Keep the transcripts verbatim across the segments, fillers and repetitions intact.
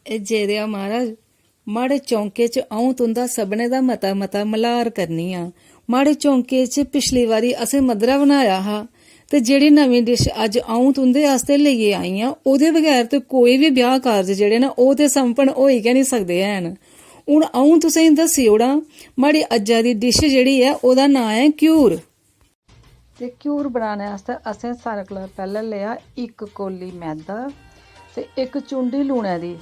ए जय देआ महाराज, माड़े चौंके च अ'ऊं तुं'दा सभनें दा मता मता मल्हार करनी आं। माड़े चौंके च पिछली बारी असें मद्धरा बनाया हा, ते जेह्ड़ी नमीं डिश अज्ज अ'ऊं तुं'दे आस्तै लेइयै आई आं, ओह्दे बगैर ते कोई बी ब्याह् कारज जेह्ड़े न, ओह् ते संपन्न होई गै निं सकदे हैन। हून अ'ऊं तुसेंगी दस्सी ओड़ां, माड़ी अज्जै दी डिश जेह्ड़ी ऐ, ओह्दा नांऽ ऐ घ्यूर। ते घ्यूर बनाने आस्तै असें सारें कोला पैह्लें लेआ इक कौली मैदा ते इक चुंडी लूनै दी,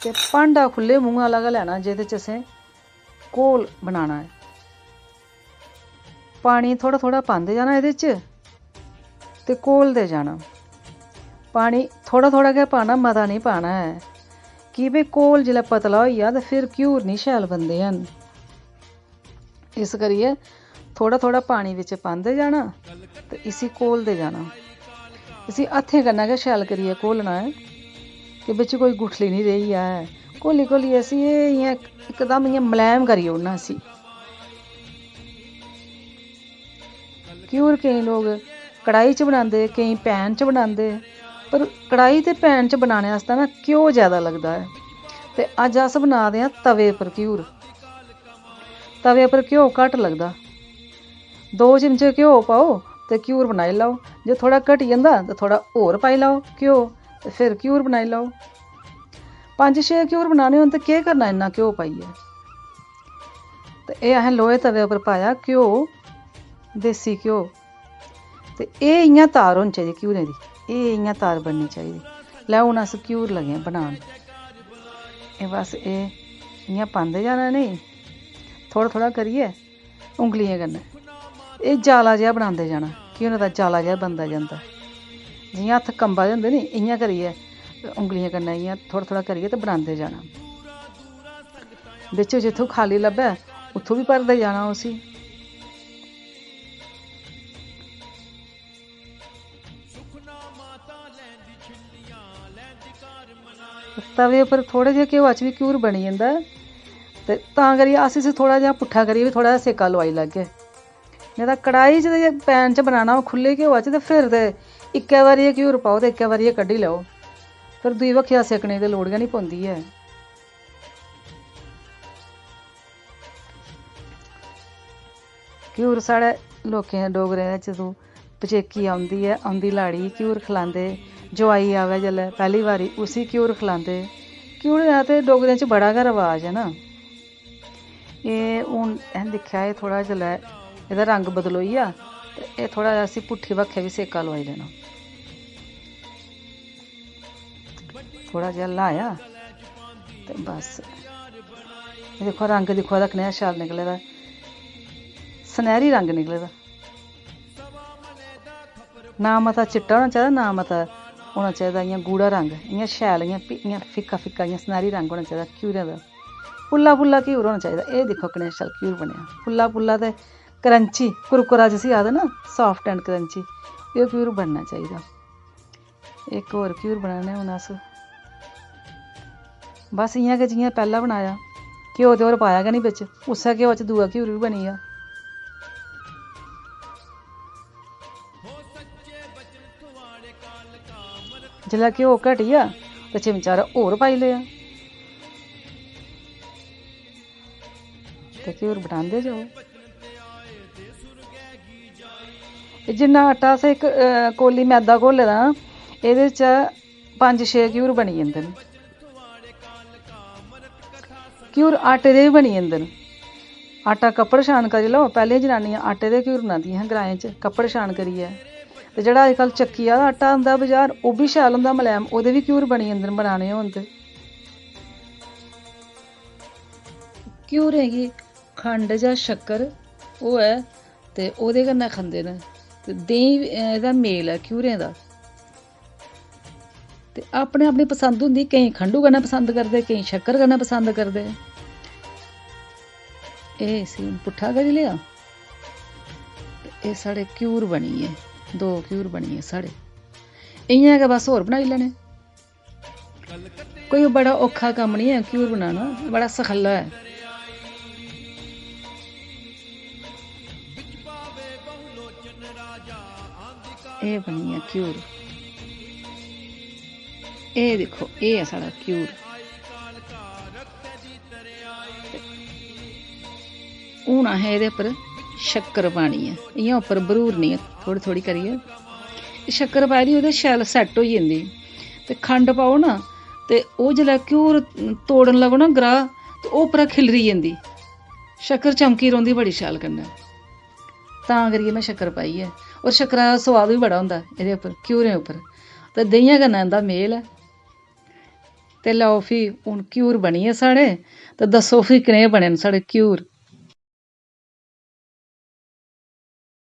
ते भांडा खु'ल्ले मुंह आह्ला गै लैना, जेह्दे च असें घोल बनाना ऐ। पानी थोह्ड़ा थोह्ड़ा पांदे जाना एह्दे च ते घोलदे जाना। पानी थोह्ड़ा थोह्ड़ा गै पाना, मता निं पाना ऐ, की भई घोल जिसलै पतला होई जा ते फिर घ्यूर निं शैल बनदे हैन। इस करियै थोह्ड़ा थोह्ड़ा पानी बिच पांदे जाना ते इसी घोलदे जाना। इसी हत्थें कन्नै गै शैल करियै घोलना ऐ कि बिच कोई गुठली निं रेही जा ऐ। घोली घोलियै इसी एह् इ'यां इक-, इकदम इ'यां मलैम करी ओड़ना इसी। घ्यूर केईं लोक कढ़ाई च बनांदे, केईं पैन च बनांदे, पर कढ़ाई ते पैन च बनाने आस्तै ना घ्यो जैदा लगदा ऐ। ते अज्ज अस बना दे आं तवे पर घ्यूर। तवे पर घ्यो घट्ट लगदा। दो चिमचे घ्यो पाओ ते घ्यूर बनाई लैओ। जे थोह्ड़ा घटी जंदा ते थोह्ड़ा होर पाई लैओ घ्यो ते फिर घ्यूर बनाई लैओ। पंज छे घ्यूर बनाने होन ते केह् करना इन्ना घ्यो पाइयै? ते एह् असें लोहे तवे उप्पर पाया घ्यो, देसी घ्यो। ते एह् इ'यां तार होनी चाहिदी घ्यूरें दी, एह् इ'यां तार बननी चाहिदी। लैओ, हून अस घ्यूर लगे आं बनान। एह् बस एह् इ'यां पांदे जाना इ'नेंगी, थोह्ड़ा थोह्ड़ा करियै उंगलियें कन्नै। एह् जाला जेहा बनांदे जाना, घ्यूरें दा जाला जेहा बनदा जंदा। जि'यां हत्थ कंबा दे होंदे नी, इ'यां करियै उंगलियें कन्नै इ'यां थोह्ड़ा थोह्ड़ा करियै ते बनांदे जाना। बिच जित्थूं खाल्ली लब्भै, उत्थूं बी भरदे जाना उसी। तवे उप्पर थोह्ड़े जेह् घ्योआ च बी घ्यूर बनी जंदा ऐ, ते तां करियै अस इसी थोह्ड़ा जेहा पुट्ठा करियै बी थोह्ड़ा जेहा सेका लोआई लैगे। नेईं तां कढ़ाई च ते जे पैन च बनाना होऐ खु'ल्ले घ्योआ च, ते फिर ते इक्कै बारी एह् घ्यूर पाओ ते इक्कै बारी एह् कड्ढी लैओ, फिर दूई बक्खिया सेकने दी लोड़ गै निं पौंदी ऐ। घ्यूर साढ़े लोकें, डोगरें दे च तूं पचेकी औंदी ऐ, औंदी लाड़ी गी घ्यूर खलांदे, जोआई आवै जेल्लै पैह्ली बारी उसी घ्यूर खलांदे। घ्यूरें दा ते डोगरें च बड़ा गै रवाज ऐ ना। एह् हून असें दिक्खेआ, एह् थोह्ड़ा जेल्लै एह्दा रंग बदलोई गेआ ते एह् थोह्ड़ा जेहा इसी पुट्ठी बक्खै बी सेका लोआई लैना। थोह्ड़ा जेहा ल्हाया ते बस। एह् दिक्खो, रंग दिक्खो एह्दा कनेहा शैल निकले दा, सनैह्री रंग निकले दा। ना मता चिट्टा होना चाहिदा, ना मता होना चाहिदा इ'यां गूढ़ा रंग, इ'यां शैल, इ'यां फि-, इ'यां फिक्का फिक्का, इ'यां सनैह्री रंग होना चाहिदा घ्यूरें दा। पुल्ला पुल्ला घ्यूर होना चाहिदा। एह् दिक्खो कनेहा शैल घ्यूर बनेआ, पुल्ला पुल्ला ते क्रंची, कुरकुरा जिसी आखदे ना, soft and crunchy, एह् घ्यूर बनना चाहिदा। इक होर घ्यूर बनाने हून अस। बस इ'यां गै जि'यां पैह्ला बनाया, घ्यो ते होर पाया गै निं बिच, उस्सै घ्यो च दूआ घ्यूर बी बनी गेआ। जिसलै घ्यो घटी गेआ ते चिमचा हारा होर पाई लेआ। ते घ्यूर बनांदे जाओ। ते जिन्ना आटा असें इक, अ, कौली मैदा घोले दा ना, एह्दे च पंज छे घ्यूर बनी जंदे न। घ्यूर आटे दे बी बनी जंदे न। आटा कपड़ छान करी लैओ। पैह्लें जनानियां आटे दे घ्यूर बनांदियां हियां ग्राएं च, कपड़ छान करियै। ते जेह्ड़ा अजकल्ल चक्की आह्ला आटा आंदा बजार, ओह् बी शैल होंदा मलैम, ओह्दे बी घ्यूर बनी जंदे न बनाने होन ते। घ्यूरें गी खंड जां शक्कर होऐ ते ओह्दे कन्नै खंदे न। ते देहीं, एह्दा मेल ऐ घ्यूरें दा। ते अपने अपनी पसंद होंदी, केईं खंडू कन्नै पसंद करदे, केईं शक्कर कन्नै पसंद करदे। एह् इसी हून पुट्ठा करी लेआ। ते एह् साढ़े घ्यूर बनी गे, दो घ्यूर बनी गे साढ़े। इ'यां गै बस होर बनाई लैने। कोई बड़ा औखा कम्म निं ऐ घ्यूर बनाना, बड़ा सखल्ला ऐ। एह् बनी गेआ घ्यूर। एह् दिक्खो, एह् ऐ साढ़ा घ्यूर। हून असें एह्दे उप्पर शक्कर पानी ऐ, इ'यां उप्पर भरूरनी ऐ थोह्ड़ी थोह्ड़ी करियै। शक्कर पाई दी होऐ ते शैल सैट्ट होई जंदी। ते खंड पाओ ना, ते ओह् जिसलै घ्यूर तोड़न लगो ना ग्राह्, ते ओह् उप्परा खिल्लरी जंदी। शक्कर चमकी रौंह्दी बड़ी शैल कन्नै, तां करियै में शक्कर पाई ऐ। होर शक्करा दा सोआद बी बड़ा होंदा एह्दे उप्पर, घ्यूरें उप्पर। ते देहियैं कन्नै इं'दा मेल ऐ। ते लैओ फ्ही, हून घ्यूर बनी गे साढ़े, ते दस्सो फ्ही कनेह् बने न साढ़े घ्यूर।